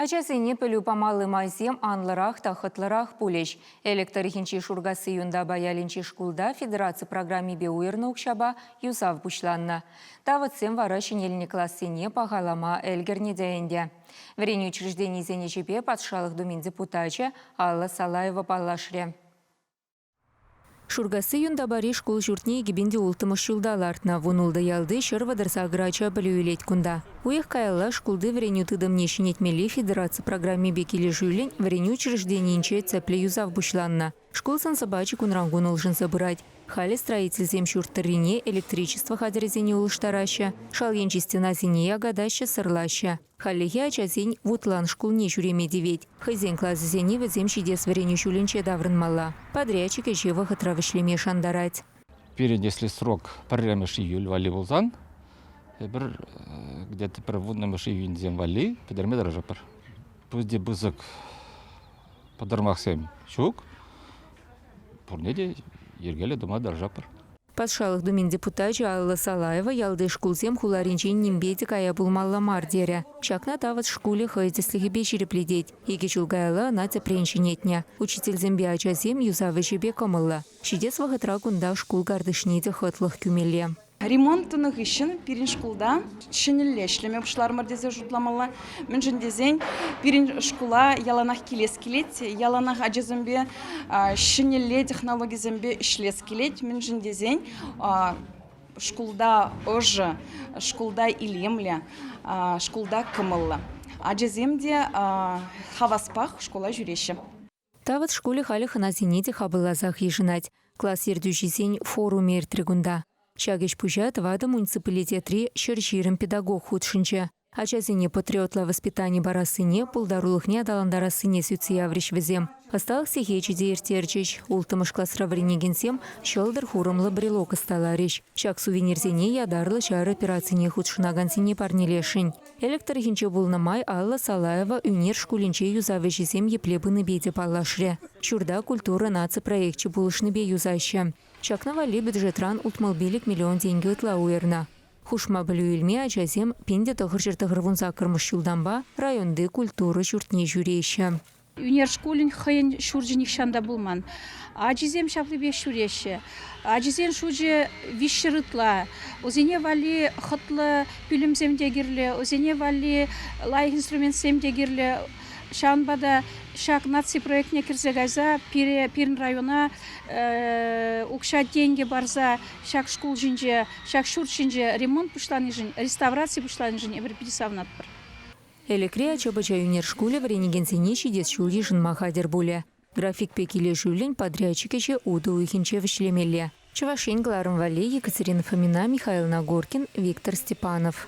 Ачасене пӗлӳ памалли майсем анлӑрах та хӑтлӑрах пулӗҫ. Элӗк тӑрӑхӗнчи Шуркасси Юнтапа ялӗнчи шкулта федераци программипе уйӑрнӑ укҫапа юсав пуҫланнӑ. Тавӑтсем вара ҫӗнелнӗ классене пахалама ӗлкӗрнӗ те ӗнтӗ. Вӗренӳ учрежденийӗсен ӗҫӗпе Патшалӑх Думин депутачӗ Алла Салаева паллашрӗ. Шуркасси Юнтапари шкул ҫуртне 2006 ҫулта лартнӑ. 16 ялти 138 ача пӗлӳ илет кунта. Уйӑх каялла шкулти вӗренӳ тытӑмне ҫӗнетмелли федераци программипе килӗшӳллӗн вӗренӳ учрежденийӗнче тӗплӗ юсав пуҫланнӑ. Шкул сӑн-сӑпачӗ кунран-кун улшӑнса пырать. Халӗ строительсем ҫурт тӑррине электричество хатӗрӗсене улӑштараҫҫӗ, шал енчи стенасене якатаҫҫӗ, сӑрлаҫҫӗ. Хальлӗхе ачасен Вутлан шкулне ҫӳреме тивет. Хӑйсен класӗсене вӗсем ҫитес вӗренӳ ҫулӗнче таврӑнмалла. Подрядчик ӗҫе вӑхӑтра вӗҫлеме шантарать. Пирӗн если срок пӗрремӗш июль валли пулсан, эпир где-то пӗр вуннӑмӗш июньсем валли пӗтерме тӑрӑшатпӑр. Пурте пысӑк пӑтӑрмахсем ҫук. Пурне те йӗркеллӗ тума тӑрӑшатпӑр. Патшалӑх Думин депутачӗ Алла Салаева ялти шкулсем хуларинчен нимпе те кая пулмалла мар терӗ. Ҫакна Тавӑт шкулӗ хӑй тӗслӗхӗпе ҫирӗплетет. Икӗ ҫул каялла ӑна тӗпрен ҫӗнетнӗ. Учительсемпе ачасем юсав ӗҫӗпе кӑмӑллӑ. Ҫитес вӑхӑтра кунта шкул картишне те хӑтлӑх кӳмелле. Ремонт тунӑ хыҫҫӑн пирӗн шкулта ҫӗнӗлле ӗҫлеме пуҫларӑмӑр тесе шутламалла. Мӗншӗн тесен пирӗн шкула яланах килес килет, яланах ачасемпе ҫӗнӗлле технологисемпе ӗҫлес килет. Мӗншӗн тесен шкулта ӑшӑ, шкулта илемлӗ, шкулта кӑмӑллӑ. Ачасем те хаваспах шкула ҫӳреҫҫӗ. Тавӑт шкулӗ халӗ хӑнасене те хапӑлласах йышӑнать. Класс ертӳҫисен форумӗ иртрӗ кунта. Ҫак ӗҫ-пуҫа тӑватӑ муниципалитетри 120 педагог хутшӑнчӗ. Ачасене патриотла воспитани парассине, пултарулӑхне аталантарассине сӳтсе яврӗҫ вӗсем. Ӑсталӑх сехечӗ те ирттерчӗҫ. Улттӑмӗш класра вӗренекенсем ҫӑлтӑр хурӑмлӑ брелок ӑсталарӗҫ. Ҫак сувенирсене ятарлӑ ҫар операцине хутшӑнакансене парнелесшӗн. Элӗк тӑрӑхӗнче пулнӑ май Алла Салаева ӳнер шкулӗнче юсав ӗҫӗсем епле пынипе те паллашрӗ. Ҫурта Культура наци проекчӗ пулӑшнипе юсаҫҫӗ. Ҫакна валли бюджетран 65 миллион тенкӗ ытла уйӑрнӑ. Хушма пӗлӳ илме ачасем 1998 ҫултанпа районти культура ҫуртне ҫӳреҫҫӗ. Ӳнер шкулӗн хӑйӗн ҫурчӗ нихҫан та пулман. Ачисем ҫаплипех ҫӳреҫҫӗ. Ачисен шучӗ 300 ытла. Вӗсене валли хӑтлӑ пӳлӗмсем те кирлӗ, вӗсене валли лайӑх инструментсем те кирлӗ. Ҫавӑнпа та ҫак наци проектне кӗрсе кайса пире, пирӗн района укҫа-тенкӗ парса ҫак шкул ҫинче, ҫак ҫурт ҫинче ремонт пуҫланишӗн, реставраци пуҫланишӗн эпир питӗ савӑнатпӑр. Элӗкри ача-пӑча ӳнер шкулӗ вӗренекенсене ҫитес ҫул йышӑнма хатӗр пулӗ. Графикпе килӗшӳллӗн подрядчик ӗҫе утӑ уйӑхӗнче вӗҫлемелле. Чӑваш Ен кӑларӑм валли Екатерина Фомина, Михаил Нагоркин, Виктор Степанов.